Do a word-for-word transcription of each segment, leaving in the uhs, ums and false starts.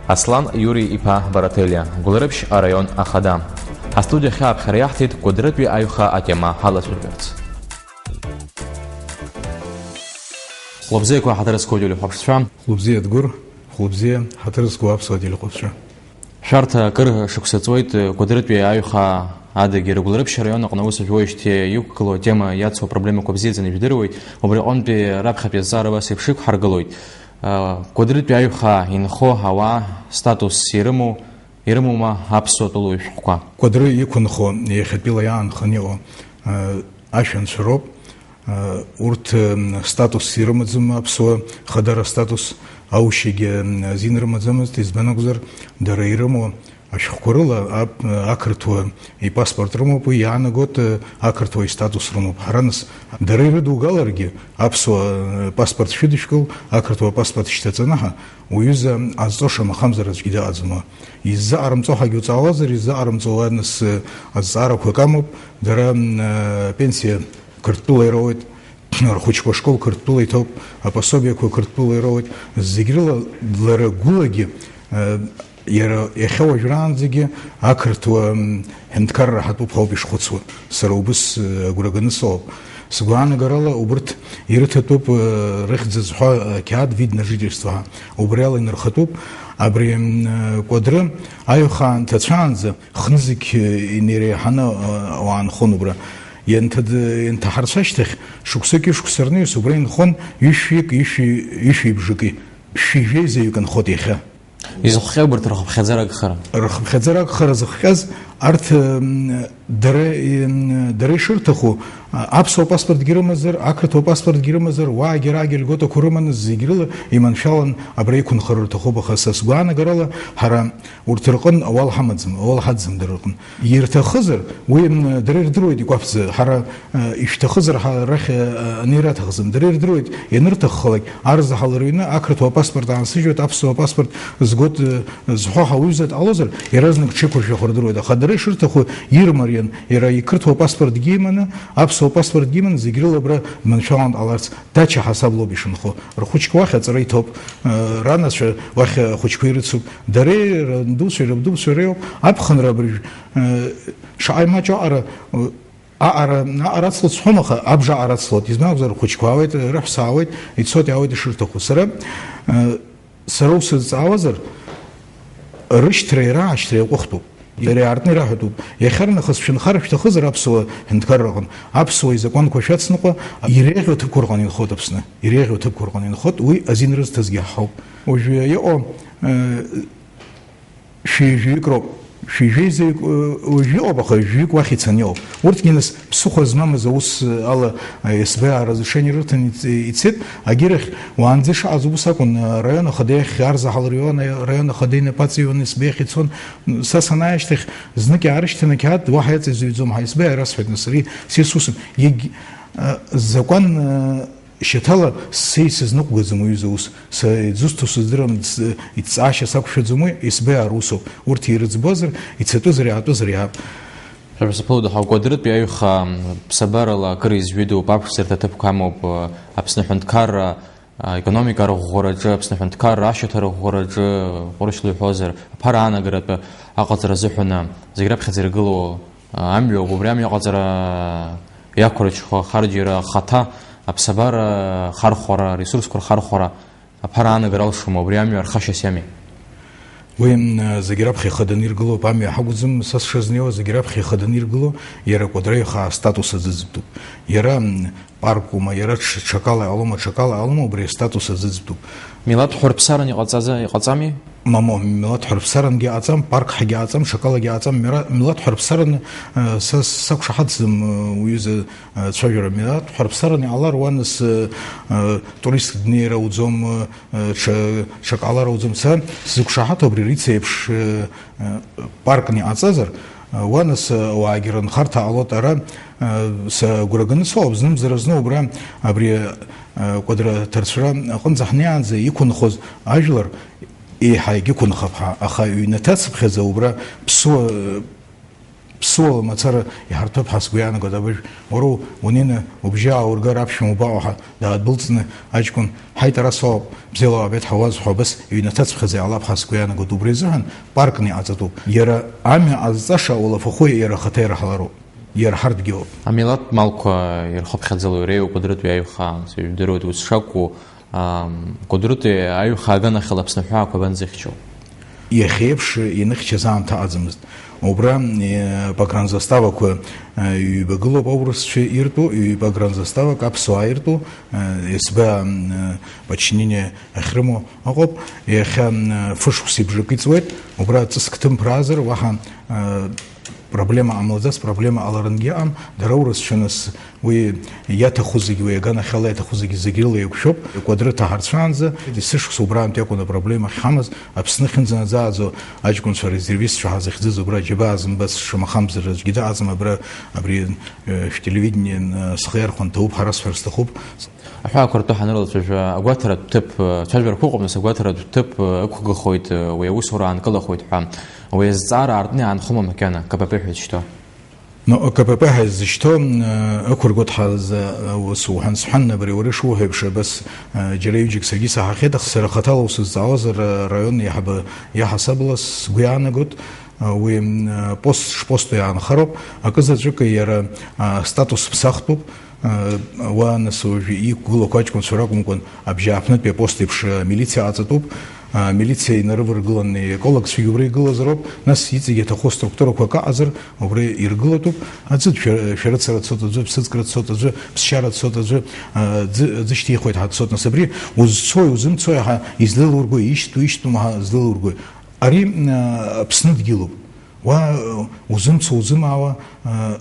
Аслан Иури-иԥа Барателиа, Гәылрыԥшь араион ахада. Астудиахь ааԥхьара иаҳҭеит Кәыдрытәи аҩха атема ҳалацәажәарц. Хәлыбзиақәа, ҳаҭыр зқәу ателехәаԥшцәа. Хәлыбзиа, Дгәыр, хәлыбзиа, ҳаҭыр зқәу аԥсуа телехәаԥшцәа. Шәарҭ акыр шықәса ҵуеит Кәыдрытәи аҩха адагьы, Гәылрыԥшь араион аҟны аус шәуеижьҭеи иқәгылоу атема иацу апроблемақәа бзиаӡаны ижәдыруеит, убри аҟынтәи раԥхьатәи азҵаара абас еиԥш иқәҳаргылоит. Кәыдрытәи аҩха инхо ауаа статус ирымоу, ирымоума аԥсуа тәылоу ишәҟәқәа? Кәыдры иқәынхо иахьатәила иаанхан иҟоу, э, ашәанцәа роуп. Э, урҭ, э, статус ирымаӡам, аԥсуа хадара статус, аушьагьы, э, азин рымаӡамызт, избан акәзар, дара ирымоу ашәҟәқәа рыла ап-, ақырҭуа ипаспорт рымоуп, уи иаанагоит, э, ақырҭуа истатус рымоуп. Ҳара нас, дара ирыдугаларгьы, аԥсуа, э, паспорт шәыдышәкыл, ақырҭуа паспорт шьҭаҵаны ҳа, уҩыза ҟазҵо шамахамзар аӡәгьы дыҟаӡам уа. Иззаҟарымҵо ҳәагьы уҵаауазар, иззаҟарымҵо уа нас, э, азҵаарақәак амоуп, дара, м, э, пенсиа Қырҭтәыла ироуеит, рхәыҷқәа ашкол Қырҭтәыла иҭоуп, апособиақәа Қырҭтәыла ироуеит, зегь рыла лара гәылагьы, э, иара иахьа уажәраанӡагьы ақырҭуа, м, ҳәынҭқарра ҳатәуп ҳәа ауп ишхәыцуа. Сара убыс, э, агәра ганы сыҟоуп. Сгәаанагарала убырҭ ирыҭатәуп, э, рыхьӡ зҳәо ақьаад, вид на жительство ҳәа. Убри ала инырхатәуп. Абри, м, э, Кәыдры аҩхаа анҭацәаанӡа хнызқь, э, инеиреиҳаны, э, ауаа нхон убра. Ианҭад-, ианҭаҳарц ашьҭахь, шықәсыки шықәса рнаҩс убра инхон ҩышәҩык, ҩышәи-, ҩышәи бжаки, шәи жәеизаҩык нхот иахьа. Изыхҟьа убарҭ рхыԥхьаӡара агхара? Рхыԥхьаӡара агхара зыхҟьаз арҭ, м, дара, м, дара ишырҭаху, а, аԥсуа паспортгьы рымазар, ақырҭуа паспортгьы рымазар, уаагьы раагьы льготақәа рыманы зегь рыла иманшәалан абра иқәынхар рҭахуп, аха са сгәаанагарала ҳара урҭ рҟын ауал ҳамаӡам, ауал ҳаӡӡам дара рҟын. Ирҭахызар, уи, м, дара ирдыруеит икәаԥӡа, ҳара, э, ишәҭахызар ҳа-, рахь, э, анеира аҭахӡам. Дара ирдыруеит, ианырҭаххалак, арзаҳал рыҩны ақырҭуа паспорт аансыжьуеит, аԥсуа паспорт згоит, э, зҳәо ҳауҩыза дҟалозар, иаразнак дшеиқәыршәахо рдыруеит. Аха дара ишырҭаху ирмариан, иара иқырҭуа паспортгьы иманы, аԥсуа паспортгьы иманы, зегь рыла абра дманшәалан дҟаларц. Дача ҳасаб лоуп ишынхо. Рхәыҷқәа уахь аҵара иҭоуп, э, ранацәа уахь ахәыҷқәа ирыцуп. Дареи, рандуцәеи рабдуцәеи реиуоуп. Аԥхынра абыржә, э, шаҟа имаҷу аҟара, э, аҟара, аҟара ацлоит сҳәом, аха абжа аҟара ацлоит. Избан акәзар, рхәыҷқәа аауеит, рыҳәса аауеит, ицоит, иаауеит ишырҭаху. Сара, э, Сара усызҵаауазар, рышьҭреи раашьҭреи аҟәыхтәуп. Иара иаартны ираҳәатәуп. Иахьарнахыс шәынхар шәҭахызар аԥсуа ҳәынҭқарраҟны, аԥсуа изакәанқәа шәацныҟәа, иреиӷьу аҭыԥқәа рҟны инхоит Аԥсны. Иреиӷьу аҭыԥқәа рҟны инхоит, уи азин рызҭазгьы ҳҳауп. Уажәы иҟоу, э, шәи жәаҩык роуп. Шәи жәеизаҩык, э, уажәы иҟоуп, аха жәаҩык уахь ицаны иҟоуп. Урҭгьы нас ԥсыхәа змамыз аус, э, ала, э, СБА разрешение рырҭан иц-, ицеит. Агьырахь, уаанӡа ишаҟаз убыс акәын, э, араион ахада иахь арзаҳал рыҩуан, араион ахада инапы аҵаҩуан, СБА ахь ицон. Са санааи ашьҭахь, знык иаарышьҭын ақьаад, уаҳа иаҵаҩзаҩӡом ҳәа, СБА расҳәеит, нас ари са исусым. Егь-, э, закәан, э, Шьаҭала са исызныҟәгаӡом уаҩы изы аус. Са дзусҭоу сыздырам, ц-, иҭҵаашьа сақәшәаӡом уи, СБА русоуп. Урҭ ирыӡбозар, ицатәызар, иаатәызар иаап. Шәара шәзаԥылода ҳәа, Кәыдрытәи аҩха ԥсабарала акыр изҩыдоуп, аԥшӡарҭа ҭыԥқәа амоуп, Аԥсны аҳәынҭқарра, аекономика арӷәӷәараҿы, Аԥсны аҳәынҭқарра ашьаҭа арӷәӷәараҿы, ҟәрышьла иҳәозар, аԥара аанагаратәы аҟаҵара азыҳәан зегь раԥхьаӡа иргылоу амҩа, убри амҩа аҟаҵара иақәырчхо ахарџьара ахаҭа, аԥсабара ахархәара, аресурсқәа рхархәара аԥара аанагара алшома, убри амҩа архашьас иами? Уи, м, зегь раԥхьа ихаданы иргылоуп, амҩа ҳакәӡам, са сшазнеиуа, зегь раԥхьа ихаданы иргыло, иара Кәыдры аҩхаа астатус аӡыӡтәуп. Иара, м, паркума, иара ҽ-, ҽакала иҟалома, ҽакала иҟалома, убри астатус аӡыӡтәуп. Милаҭ ҳәарԥсаран иҟаҵаӡа-, иҟаҵами? Мамоу, милаҭ ҳәарԥсарангьы аҵам, парк ҳәагьы аҵам, ҽакалагьы аҵам, мира-, милаҭ ҳәарԥсаран, э, са сақәшаҳаҭӡам, э, уҩыза, э, цәажәара, милаҭ ҳәарԥсаран иҟалар, уа нас, э, э, туристк днеир ауӡом, э, ҽа-, ҽак ҟалар ауӡом, са сзықәшаҳаҭу абри Рица еиԥш, э, э, паркны иҟаҵазар, э, уа нас, э, ауаагьы рынхарҭа ҟалоит, ара, э, сагәра ганы сыҟоуп, знымзар зны убра абри, э, Кәыдры аҭарцәра аҟынӡа ҳнеиаанӡа иқәынхоз ажәлар, еиҳа егьықәынхап ҳәа, аха ҩнаҭацыԥхьаӡа убра ԥсуа, Ԥсуала мацара иҳарҭәып ҳәа сгәы иаанагоит абыржә. Уара унеины убжьы ааургар аԥшәма убаҟа ҳәа даадәылҵны аҷкәын, ҳаит, ара соуп, бзиала уаабеит ҳәа уазҳәо абас иҩнаҭаҵәҟьаӡа иҟалап ҳәа сгәы иаанагоит. Убри азыҳәан паркны иҟаҵатәуп. Иара амҩа ҟазҵаша улафахәы иара ахаҭа ирҳалароуп. Иара ҳардгьылоуп. Амилаҭтә малқәа ирхыԥхьаӡало иреиуоу Кәыдрытәи аиҩхаа, сыжәдыруеит ус шакәу, Ам, Кәыдрытәи аиҩхаа аганахьала Аԥсны аҳәаақәа абанӡахьчо? Иахьеиԥш ианыхьчаз аамҭа аӡамызт. Убра, э, погранзаставақәа, э, ҩба гылоуп аурысцәа иртәу, ҩба погранзаставак аԥсуаа иртәу, э, СБ, м, э, подчинение ахьрымоу ыҟоуп. Иахьа, м, э, фышықәса ибжакы иҵуеит, убра ҵыск ҭымԥраазар, уаҳа, э, проблема ҟамлаӡац, проблема ҟаларангьы ыҟам, дара урысцәа нас Уи иаҭаху зегьы, уи аганахьала иаҭаху зегьы, зегь рыла еиқәшәоуп. Кәадры ҭаҳарцәаанӡа, есышықәса убраантәи акәын апроблема ахьҳамаз, Аԥсны ахьынӡанаӡааӡо аҷкәынцәа резервистцәа ҳазыхьӡыз убра џьабаа зымбац, шамахамзар аӡәгьы дыҟаӡам абра, абри, э, шәтелевидение, э, схы иархәаны дҭоуп, ҳара сҳәар сҭахуп. Аҳәаақәа ртәы ҳанрылацәажәа, агәаҭаратә ҭыԥ, э, цәажәарақәа ыҟоуп, нас агәаҭаратә ҭыԥ, э, ықәгахоит, э, уи аусура аанкылахоит ҳәа. Уи азҵаара аартны иаанхома макьана, К П П ҳәа изышьҭоу? Ну, К П П ҳәа изышьҭоу, э, ықәыргоит ҳәа зы, э, ус уҳәан сҳәан, абри уара ишуҳәо еиԥш, абас, э, џьара ҩыџьак саргьы саҳахьеит, аха сара хаҭала усызҵаауазар, э, раион еиҳабы иаҳасабала сгәы иаанагоит, э, уи, э, пост шпосту иаанхароуп, акы заҵәык иара, э, статус ԥсахтәуп, Уа, нас, уажәы иқәгылақәо аҷкәынцәа ракәымкәан, абжьааԥнытәи апост еиԥш, амилициа ҟаҵатәуп. Амилициа инарываргыланы екологцәагьы убра игылазароуп. Нас иҵегь иаҭаху аструктурақәа акы ыҟазар, убра иргылатәуп. Аӡәы шәа-, шәарыцара дцоит, аӡәы ԥсыӡкра дцоит, аӡәы ԥсшьара дцоит, аӡәы, а, ӡы-, ӡышьҭихуеит ҳәа дцоит. Нас абри узцои, узымцои ҳәа излеилургои, ишьҭоу, ишьҭоума ҳәа злеилургои? Ари, а, Аԥсны дгьылуп. Уа, а, узымцо, узымаауа, а,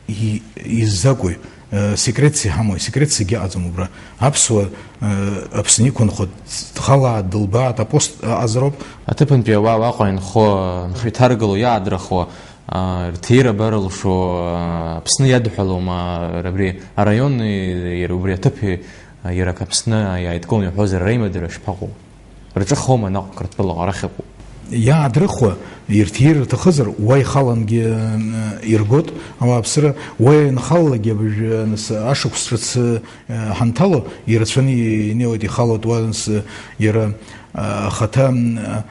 И-, иззакәи? Э, секретс иҳамои? Секретс егьыҟаӡам убра. Аԥсуа, э, Аԥсны иқәынхо дхалаат, дылбаат, апост ыҟазароуп. Аҭыԥантәи ауаа уаҟа инхо, нхаҩ иҭаргыло, иаадрахо, а, рҭира барылшо, а, Аԥсны иадҳәалома, абри араион, и-, иара убри аҭыԥи, а, иара ак Аԥсны иааидкыланы иҳәозар, реимадара шԥаҟоу? Рҿыхома наҟ Қырҭтәылаҟа арахь ыҟоу? Иаадрыхуа, ирҭир рҭахызар, уа ихалангьы, э, иргот, ауааԥсыра, уа ианхалалакгьы абыржәы, нас, ашықәс ҿыц, э, ҳанҭало, ирацәаны инеиуеит, ихалоит уа, нас, иара, э, ахаҭа, э,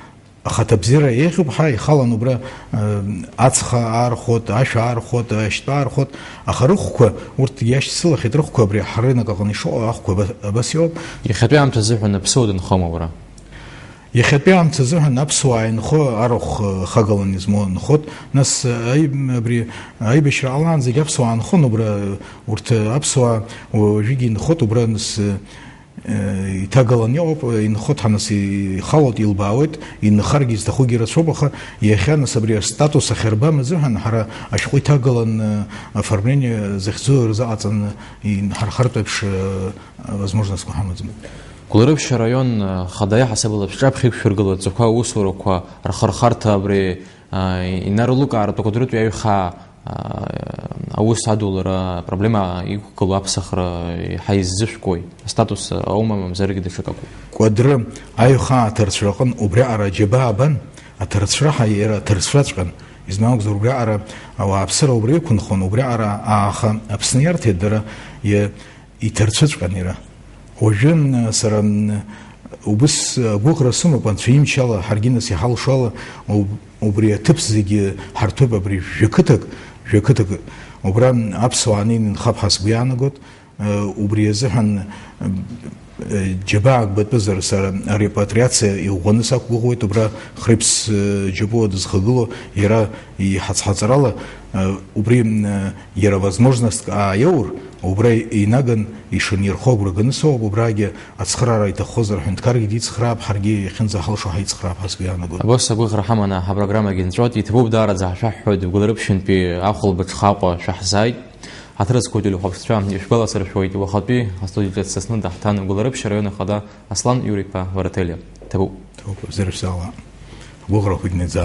ахаҭабзиара еиӷьуп ҳәа ихалан убра, э, ацха аархәот, ашә аархәот, ашьтәа аархәот, аха рыхәқәа, урҭ иашьцылахьеит, рыхәқәа абри ҳрынок аҟны ишыҟоу ахәқәа аба-, абас иоуп. Иахьатәи аамҭа азыҳәан аԥсуа дынхома уара? Иахьатәи аамҭа азыҳәан аԥсуаа инхо арахә, э, хагалан измоу нхот, нас, э, аиб-, абри аибашьра ҟалаанӡагь аԥсуаа нхон убра, э, урҭ, э, аԥсуаа уажәыгьы инхот убра, нас, э, э, иҭагалан иҟоуп, э, инхот ҳанас ихалоит, илбаауеит, инхаргьы изҭахугьы рацәоуп, аха иахьа, нас, абри астатус ахьарбам азыҳәан ҳара ашәҟәы иҭагалан, э, оформление захьӡу рзыҟаҵаны инҳархартә еиԥш, э, возможностьқәа ҳамаӡам. Гәылрыԥшь араион, э, хада иаҳасабала шәҿаԥхьа иқәшәыргылоу адҵақәа аусурақәа рхырхарҭа абри, э, инарылукаартә акәадратәи аиҩхаа, э, аус адулара апроблема иқәгылоу аԥсахра иаҳа иззышәкуеи? Астатус аума, мамзаргьы даҽакаку? Кәадры аиҩхаа аҭарцәраҟын убриаҟара аџьабаа бан, аҭарцәраҳа иара аҭарцәраҵәҟьан, измаугзар убриаҟара ауааԥсыра убра иқәынхон, убриаҟара ааха Аԥсны иарҭеит дара, иа-, иҭарцәыҵәҟьан иара. Уажәы, м, сара, м, убыс агәыӷра сымоуп, Анцәа имчала, ҳаргьы нас иҳалшо ала, уб-, убри аҭыԥ зегьы ҳарҭоуп, абри жәақыҭак, жәақыҭак убра, м, аԥсуаа анеины инхап ҳәа сгәы иаанагоит. Э, убри азыҳәан, м, э, џьабаак батәызар, сара арепатриациа иӷәӷәаны сақәгәыӷуеит, убра Хриԥс, э, Џьапуа дызхагылоу, иара иҳацҳаҵарала, э, убри, м, э, Иара возможностьк ааиоур, убра инаган ишынирхо агәра ганы соуп, убрагьы ацхыраара иҭаххозар, ҳәынҭқаргьы дицхраап, ҳаргьы иахьынӡаҳалшо ҳаицхраап ҳәа сгәы иаанагоит. Абас агәыӷра ҳаманы ҳапрограммагьы нҵәот, иҭабуп даараӡа ҳашәаҳҳәоит, Гәылрыԥшьынтәи ахәылбыҽха Аҟәа шәаҳзааит. Ҳаҭыр зқәу телехәаԥшцәа ишәгәаласыршәоит, уахатәи астудиаҿы дсасны даҳҭан Гәылрыԥшь араион ахада Аслан Иуриԥа Варателиа. Ҭабуп. Ҭабуп, бзиара шәзаауа. Ҳгәыӷрақәагь наӡа.